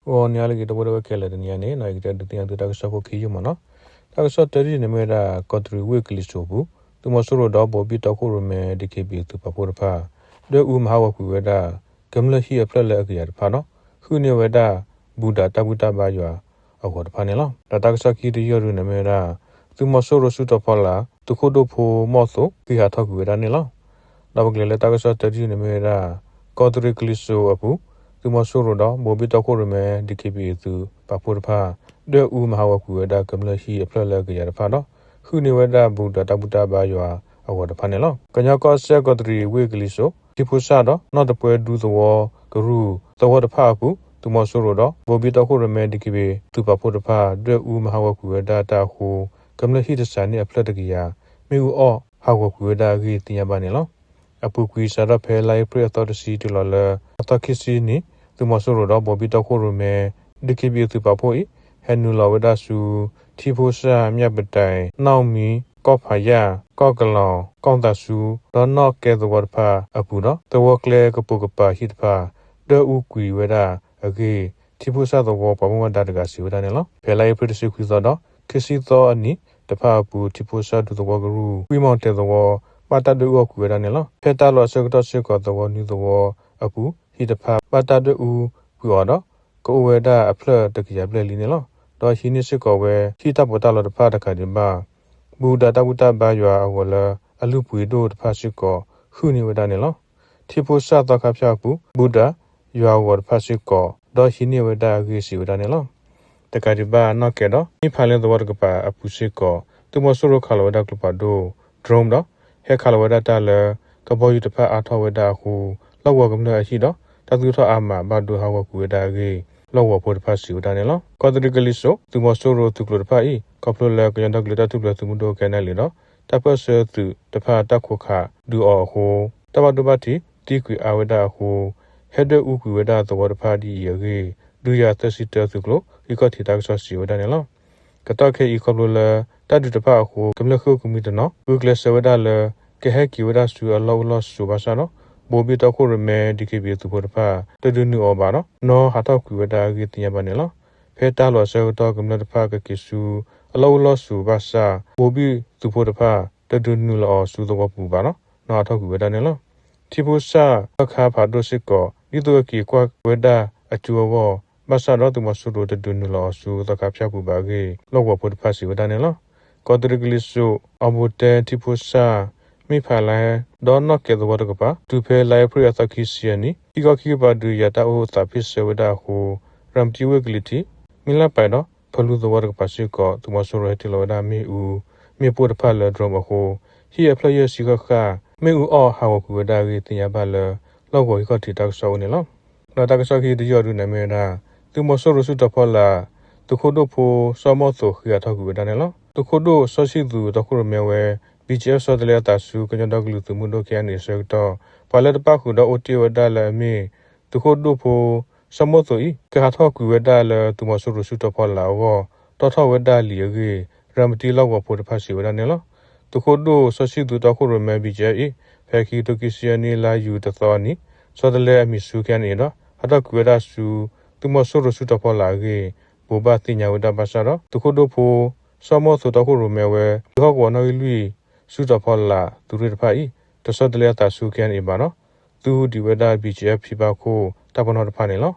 ဂီၤနံၤဟါလၢအဂ့ၤ ဒီပုၢ်ဝဲၢ်ခဲလၢာ် တနံၤအံၤန့ၣ် ယကတဲဒုးသ့ၣ်ညါသုတၢ်ကစီၣ်ဖိခံယုၢ်မးနီၤ. တၢ်ကစီၣ်တၢတယုၢ်န့ၣ်မ့ၢ်ဝဲဒၣ် ကီးတရံးဝ့ၢ်ကလံၤစိးအပူၤ သုးမီၤစိရိၤဒီးဘိးဘံၣ်တီခိၣ်ရိၣ်မဲ DKBA သုးပာ်ဖှိၣ်တဖၣ် ဒွဲၣ်အူမၤဟးဂီၤကွံာ်ဝဲဒၣ် ကမျၢၢ်ဟံၣ်အဖျၢၣ်လၢအကယၤတဖၣ်ဒီး ဟုၣ်န့ၢ်ဝဲဒၣ် ဘူးဒးတၢ်ဘူၣ်တၢ်ဘါယွၤအဂီၤတဖၣ်န့ၣ်လီၤ. ဒီးတၢ်ကစီၣ်ခံတယုၢ်ဒုန့ၣ်မ့ၢ်ဝဲဒၣ် သုးမီၤစိရိၤစုတီၤဖီလာ် သုးခိၣ်ဒိၣ်ဖိမီၣ်သိး ဃ့ဟးထီၣ်ကွံာ်ဝဲဒၣ်န့ၣ်လီၤ. ဒီးပကလဲၤလၢတၢ်ကစီၣ်တၢတယုၢ်န့ၣ်မ့ၢ်ဝဲဒၣ် ကီးတရံးကလံၤစိးအပူၤ သုးမီၤစိရိၤဒီး ဘိးဘံၣ်တီခိၣ်ရိၣ်မဲ DKBA သုးပာ်ဖှိၣ်တဖၣ် ဒွဲၣ်အူမၤဟးဂီၤကွံာ်ဝဲဒၣ်ကမျၢၢ်ဟံၣ်အဖျၢၣ်လၢအကယၤတဖၣ်ဒီး ဟုၣ်န့ၢ်ဝဲဒၣ်ဘူးဒးတၢ်ဘူၣ်တၢ်ဘါယွၤအဂီၤတဖၣ်န့ၣ်လီၤ. ကညီကီၢ်စဲၣ်ကီးတရံးဝ့ၢ်ကလံၤစိး ထံဖိစၣ်ဒီးနီၢ်တပှဲၤဒူသဝီကရူၢ်သဝီတဖၣ်အပူၤ သုးမီၤစိရိၤဒီး ဘိးဘံၣ်တီခိၣ်ရိၣ်မဲ DKBA သုးပာ်ဖှိၣ်တဖၣ် ဒွဲၣ်အူမၤဟးဂီၤကွံာ်ဝဲဒၣ်တၢ်အဃိ ကမျၢၢ်ဟံၣ်တစှၤန့ၢ်အဖျၢၣ်တကယၤ မ့ၣ်အူအီၣ်ဟးဂီၤကွံာ်ဝဲဒၣ်အဂ့ၢ်သ့ၣ်ညါဘၣ်န့ၣ်လီၤ. အပူၤကွံာ်စးထီၣ်ဖဲလါအ့ဖြ့ၣ်အသီတဆံတုၤလီၤလၢ အသီခံဆံနံၣ် သုးမီၤစိရိၤဒီးဘိးဘံၣ်တီခိၣ်ရိၣ်မဲ DKBA သုးပာ်ဖှိၣ်အံၤ ဟဲနုာ်လီၤဝဲဒၣ်ဆူ ထံဖိစၣ် မၠၣ်ပတၢၣ် နီၣ်မံၤ ကီၢ်ဖးယၣ် ကီၢ်ကလီၤ ကီၢ်သးစူၤ ဒီးနီၣ်ကဲသဝီတဖၣ်အပူၤဒီး သဝီကျဲကပိာ်ကပၤဟံၣ်တဖၣ် ဒွဲၣ်အူကွံာ်ဝဲဒၣ်အဂ့ၢ် ထံဖိစၣ်သဝီပှၤဘၣ်မူဘၣ်ဒါတဂၤစံးဝဲဒၣ်န့ၣ်လီၤ. ဖဲလါအ့ဖြ့ၣ်တဆံခွံသီဒီး ခံဆံသီအနံၤတဖၣ်အပူၤ ထံဖိစၣ်ဒူသဝီကရူၢ် ကွံမီၤတဲာ်သဝီ ဘၣ်တၢ်ဒွဲၣ်အူအီၣ်ကွံာ်ဝဲဒၣ်န့ၣ်လီၤ. ဖဲတၢ်လီၢ်အဆၢကတီၢ်စ့ၢ်ကီး သဝီနွံသဝီအပူၤ ဟံၣ်တဖၣ် ဘၣ်တၢ်ဒွဲၣ်အူကွံာ်အီၤဒီး ကအိၣ်ဝဲဒၣ်အဖျၢၣ်တကယၤဘျဲၣ်လံန့ၣ်လီၤ. ဒီးဟံးန့ၢ်စ့ၢ်ကီးဝဲ ဟံၣ်တၢ်ပီးတၢ်လီတဖၣ်တကးဒံးဘၣ် ဘူးဒးတၢ်ဘူၣ်တၢ်ဘါယွၤအဂီၤလၢ အလုၢ်ပှ့ၤဒိၣ်တဖၣ်စ့ၢ်ကီး ဟုၣ်န့ၢ်ဝဲဒၣ်န့ၣ်လီၤ. ထံဖိစၣ်သီခါဖၠၣ်အပူၤ ဘူးဒးယွၤအဂီၤတဖၣ်စ့ၢ်ကီး ဒီးဟံးန့ၢ်ဝဲဒၣ်အဂ့ၢ်စံးဝဲဒၣ်န့ၣ်လီၤ. တကးဒံးဘၣ်နီၣ်ကဲဒီး မ့ၢ်ဖးလဲသဝီတကပၤအပူၤစ့ၢ်ကီး သုးမီၤစိရိၤခးလီၤဝဲဒၣ်ကျိဖးဒိၣ် drone ဒီး ဟဲခးလီၤဝဲဒၣ်တၢ်လၢ ကဘီယူၤတဖၣ်အါထီၣ်ဝဲဒၣ်အဃိ လီၢ်ကဝီၤကမျၢၢ်အဟံၣ်ဒီး တၢ်သူၣ်ထီၣ်အါမးဘၣ်ဒိဟးဂီၤကွံာ်ဝဲဒၣ်အဂ့ၢ် လီၢ်ကဝီၤဖိတဖၣ်စံးဝဲဒၣ်န့ၣ်လီၤ. ကီးတရံးကလံၤစိး သုးမီၤစိရိၤသုးကျိၤတဖၣ်အံၤ ခီဖျိလၢကညီဒီကလုာ်တၢ်ထူၣ်ဖျဲးသုးမုၢ်ဒိၣ် ခဲနလံ ဒီး တၢ်ပၢၢ်ဆၢသုးတဖၣ်တၢ်ခိးခးဒုးအီၤအဃိ တၢ်ဘၣ်ဒိဘၣ်ထံးသံကွံာ်အါဝဲဒၣ်အဃိ ဟဲဒွဲၣ်အူကွံာ်ဝဲဒၣ်သဝီတဖၣ်ဒ်အံၤအဂ့ၢ် ဒုးယၤသၢဆံတၢသုးကျိၤ ဂံၢ်ခီၣ်ထံးတၢ်ကစီၣ်စံးဝဲဒၣ်န့ၣ်လီၤ. ကတီၢ်ခဲအံၤခီဖျိလၢ တၢ်ဒုးတဖၣ်အဃိ ကမျၢၢ်ဃ့ၢ်အိၣ်ကမှံတနီၤ ဂုာ်ကျဲးစၢးဝဲဒၣ်လၢ ကဟဲက့ၤဝဲဒၣ်ဆူအလီၢ်အိၣ်လီၢ်ဆိးဘၣ်ဆၣ်ဒီး ဘိးဘံၣ်တီခိၣ်ရိၣ်မဲ DKBA သုးဖိတဖၣ် တဒုးနုာ်အီၤဘၣ်ဒီး နီၣ်ဟးထီၣ်ကွံာ်ဝဲဒၣ်အဂ့ၢ်သ့ၣ်ညါဘၣ်န့ၣ်လီၤ. ဖဲတၢ်လီၢ်အဆၢကတီၢ်ကမျၢၢ်တဖၣ်ကက့ၤဆူ အလီၢ်အိၣ်လီၢ်ဆိးဘၣ်ဆၣ် ဘိးဘံၣ်သုးဖိတဖၣ် တဒုးနုာ်လီၤအီၤဆူသဝီပူၤဘၣ်ဒီး နီၣ်ဟးထီၣ်ကွံာ်ဝဲဒၣ်န့ၣ်လီၤ. ထံဖိစၣ်သီခါဖးဒိၣ်စ့ၢ်ကီး ဒ်သိးအက့ၤကွၢ်ဝဲဒၣ်အကၠိအဂီၢ် ဘၣ်ဆၣ်ဒီးသုးမီၤစိရိၤတဒုးနုာ်လီၤအီၤဆူသီခါဖၠၣ်ပူၤဘၣ်အဂ့ၢ် လီၢ်ကဝီၤဖိတဖၣ်စံးဝဲဒၣ်န့ၣ်လီၤ. ကီးတရံးကလံၤစိး အီဘိတဲ ထံဖိစၣ် မ့ၢ်ဖးလဲ ဒီးနီၣ်ကဲသဝီတကပၤ တုၤဖဲလါအ့ဖြ့ၣ်အသီခံဆံအနံၤ ထံကီၢ်ခံကပၤဒုးယၤတၢ်အိၣ်သးဖ့ၣ်ဆၢဝဲဒၣ်အဃိ ရၤမတံဝ့ၢ်ကလံၤထံး မ့လၣ်ပာ်ဒီး ဖလူသဝီတကပၤစ့ၢ်ကီး သုးမီၤစိရိၤဟဲတ့ၢ်လီၤဝဲဒၣ်မ့ၣ်အူ မ့ၣ်ပိၢ်တဖၣ်လၢ drone အဃိ ဟံၣ်အဖျၢၣ်ယဲၢ်ဆံဃၣ်ဃၣ် မ့ၣ်အူအီၣ်ဟးဂီၤကွံာ်ဝဲဒၣ်အဂ့ၢ်သ့ၣ်ညါဘၣ်လၢ လီၢ်ကဝီၤဂံၢ်ခီၣ်ထံးတၢ်ကစီၣ်အအိၣ်န့ၣ်လီၤ. ဒီးတၢ်ကစီၣ်ခံတယုၢ်ဒုန့ၣ်မ့ၢ်ဝဲဒၣ် သုးမီၤစိရိၤစုတီၤဖီလာ် သုးခိၣ်ဒိၣ်ဖိစီၤမီၣ်သိးဃ့ဟးထီၣ်ကွံာ်ဝဲဒၣ်န့ၣ်လီၤ. သုးခိၣ်ဒိၣ်စီၤဆံၣ်သူးတီခိၣ်ရိၣ်မဲဝဲ BGF ဆီတလဲအသးဆူ ကညီဒီကလုာ်သုးမုၢ်ဒိၣ် KNA အဆၢကတီၢ် ပှၤလၢတပၣ်ဃုာ်ဒီးအိၣ်တ့ၢ်ဝဲဒၣ်လၢအမ့ၢ် သုးခိၣ်ဒိၣ်ဖိစီၤမီၣ်သိးအံၤ ကဟးထီၣ်ကွံာ်ဝဲဒၣ်လၢသုးမီၤစိရိၤစုတီၤဖီလာ်အဂီၢ် တီထီၣ်ဝဲဒၣ်လံာ်အဂ့ၢ် ရၤမတံလီၢ်ကဝီၤဖိတဖၣ်စံးဝဲဒၣ်န့ၣ်လီၤ. သုးခိၣ်ဒိၣ်စီၤဆံၣ်သူးတီခိၣ်ရိၣ်မဲ BGF အံၤ ဖဲခံကထိခံဆံအနံၣ် လါယူၤတသီအနံၤ ဆီတလဲအမံၤဆူ KNA ဒီး ဟးထီၣ်ကွံာ်ဝဲဒၣ်ဆူ သုးမီၤစိရိၤစုတီၤဖီလာ်အဂ့ၢ် ဘိးဘၣ်သ့ၣ်ညါဝဲဒၣ်ဘၣ်ဆၣ်ဒီး သုးခိၣ်ဒိၣ်ဖိ စီၤမီၣ်သိးတီခိၣ်ရိၣ်မဲဝဲ သုးဟီၣ်ကဝီၤနီၣ်ဂံၢ်လွံၢ် စုတီၤဖီလာ်သုးရ့ၣ်တဖၣ်အံၤ တဆီတလဲအသးဆူ KNA ဘၣ်ဒီး သူဒံးဝဲဒၣ် BGF ဖံဘၣ်ခိၣ်တၢ်ပနီၣ်တဖၣ်န့ၣ်လီၤ.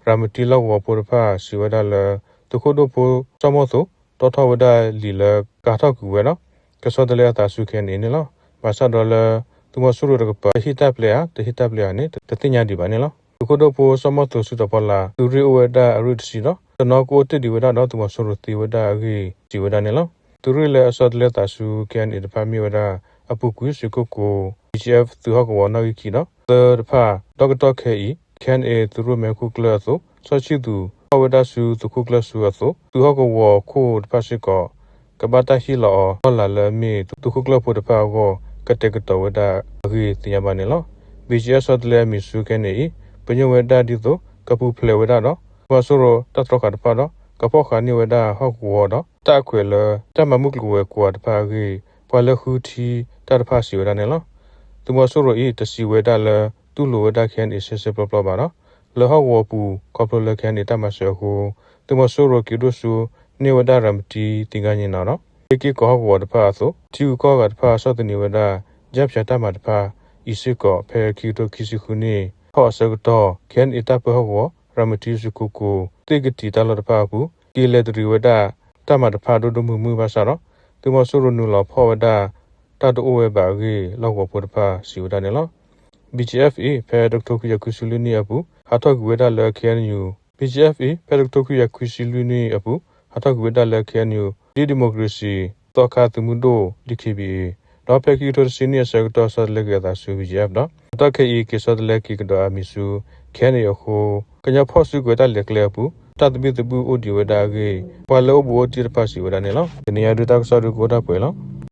ရၤမတံလီၢ်ကဝီၤဖိတဖၣ်စံးဝဲဒၣ်လၢ သုးခိၣ်ဒိၣ်ဖိစီၤမီၣ်သိး တီထီၣ်ဝဲဒၣ်လံာ်လၢကဟးထီၣ်ကွံာ်ဝဲဒီး ကဆီတလဲအသးဆူ KNA န့ၣ်လီၤ. ဘၣ်ဆၣ်ဒီးလၢ သုးမီၤစိရိၤတကပၤ ဟ့ၣ်တၢ်ပျဲဧါ တဟ့ၣ်တၢ်ပျဲဧါန့ၣ် တသ့ၣ်ညါဒံးဘၣ်န့ၣ်လီၤ. သုးခိၣ်ဒိၣ်ဖိစီၤမီၣ်သိးစုတီၤဖီလာ် သုးရ့ၣ်အိၣ်ဝဲဒၣ်အရ့ၣ်တဆံဒီး တနီၤကအိၣ်တ့ၢ်ဒံးဝဲဒၣ်ဒီးသုးမီၤစိရိၤသ့ဝဲဒၣ်အဂ့ၢ်စံးဝဲဒၣ်န့ၣ်လီၤ. သုးရ့ၣ်လၢအဆီတလဲသးဆူ KNA တဖၣ်မ့ၢ်ဝဲဒၣ် အပူၤကွံာ်စ့ၢ်ကီး BGF သုးဟီၣ်ကဝီၤနီၣ်ဂံၢ်ခံဒီး သၢတဖၣ် ဒီးကတီၢ်ခဲအံၤ KNA သုးရိၣ်မဲခိၣ်ကျၢၢ်အသိး စီၤဆံၣ်သူးထီၣ်ဝဲဒၣ်ဆူသုးခိၣ်ကျၢၢ်ဆူအသိး သုးဟီၣ်ကဝီၤခိၣ်တဖၣ်စ့ၢ်ကီး ကဘၣ်တၢ်ဟ့ၣ်လီၤအီၤ လီၢ်လၤလၢအမ့ၢ်သုးခိၣ်ကျၢၢ်ဖိတဖၣ်အဂီၢ် ကတဲာ်ကတီၤဝဲဒၣ်အဂ့ၢ်သ့ၣ်ညါဘၣ်န့ၣ်လီၤ. BGF ဆီတလဲအမံၤဆူ KNA အံၤ ပညိၣ်ဝဲဒၣ်ဒ်သိး ကပူၤဖျဲးဝဲဒၣ်ဒီး သုးမီၤစိရိၤတၢ်တြီဃာ်တဖၣ်ဒီး ကဖီၣ်ဃာ်န့ၢ်ဝဲဒၣ်ဟီၣ်ကဝီၤဒီး တၢ်အခွဲးလၢ တၢ်မၤမုၢ်ကျိၤဝဲၤကွာ်တဖၣ်အဂ့ၢ် ပှၤလၢဃုထံတၢ်တဖၣ်စံးဝဲဒၣ်န့ၣ်လီၤ. သုးမီၤစိရိၤအံၤ တစံးဝဲဒၣ်လၢ တူၢ်လိာ်ဝဲဒၣ် KNA ဆှဲဆှဲပျီပျီဘၣ်ဒီး လၢဟီၣ်ကဝီၤပူၤ ခီဖျိလၢ KNA တၢ်မၤစၢၤအဃိ သုးမီၤစိရိၤက့ၤဒိၣ်စိန့ၢ်ဝဲဒၣ်ရၤမတံသ့ၣ်ညါနံၤနီၤဒီး လ့က့ၢ်ကီၢ်ဟီၣ်ကဝီၤတဖၣ်အသိး ထံဂုၤကီၢ်ဂၤတဖၣ်ဆီၣ်သနံးဝဲဒၣ် ယၣ်ဖၠးတၢ်မၤတဖၣ်အံၤစ့ၢ်ကီး ဖဲခံကထိခံဆံဃုနံၣ်ထီၣ်အဆၢကတီၢ် KNA တၢ်ပၢဟီၣ်ကဝီၤ ရၤမတံစူကိကိၤ သ့ၣ်ကတံာ်တၢ်လီၢ်တဖၣ်အပူၤ က့ၤလဲၤတရံးဝဲဒၣ် တၢ်မၤတဖၣ်ဒိၣ်ဒိၣ်မုၢ်မုၢ်ဘၣ်ဆၣ်ဒီး သုးမီၤစိရိၤနုာ်လီၤဖီၣ်ဝဲဒၣ် တၢ်တအိၣ်ဝဲဘၣ်အဂ့ၢ် လီၢ်ကဝီၤဖိတဖၣ်စံးဝဲဒၣ်န့ၣ်လီၤ. BGF အံၤ ဖဲတကထိခွံကယၤခွံဆံလွံၢ်နံၣ်အပူၤ ဟးထီၣ်ကွံာ်ဝဲဒၣ်လၢ KNU BGF အံၤ ဖဲတကထိခွံကယၤခွံဆံလွံၢ်နံၣ်အပူၤ ဟးထီၣ်ကွံာ်ဝဲဒၣ်လၢ KNU ဒ်ဒံၣ်မိၣ်ကရ့ၣ်စံၣ် သီခါသုးမုၢ်ဒိၣ် ဒ် DKBA ဒီးဖဲခံကထိတဆံနံၣ်အဆၢကတီၢ် ဆီတလဲက့ၤအသးဆူ BGF ဒီး ကတီၢ်ခဲအံၤ က့ၤဆီတလဲက့ၤကဒီးအမံၤဆူ KNA အဃိ ကညီဖီၣ်စုကဝဲၤတၢ်လဲၤကျဲအပူၤ တၢ်သဘံၣ်သဘုၣ်အိၣ်ဒံးဝဲဒၣ်အဂ့ၢ် ပှၤလၢအိၣ်ဘူးအိၣ်တံၢ်တဖၣ်စံးဝဲဒၣ်န့ၣ်လီၤ. တနံၤအံၤဒုးတၢ်ကစီၣ်ဒုးကအိၣ်ဒၣ်ပှဲၤလီၤ.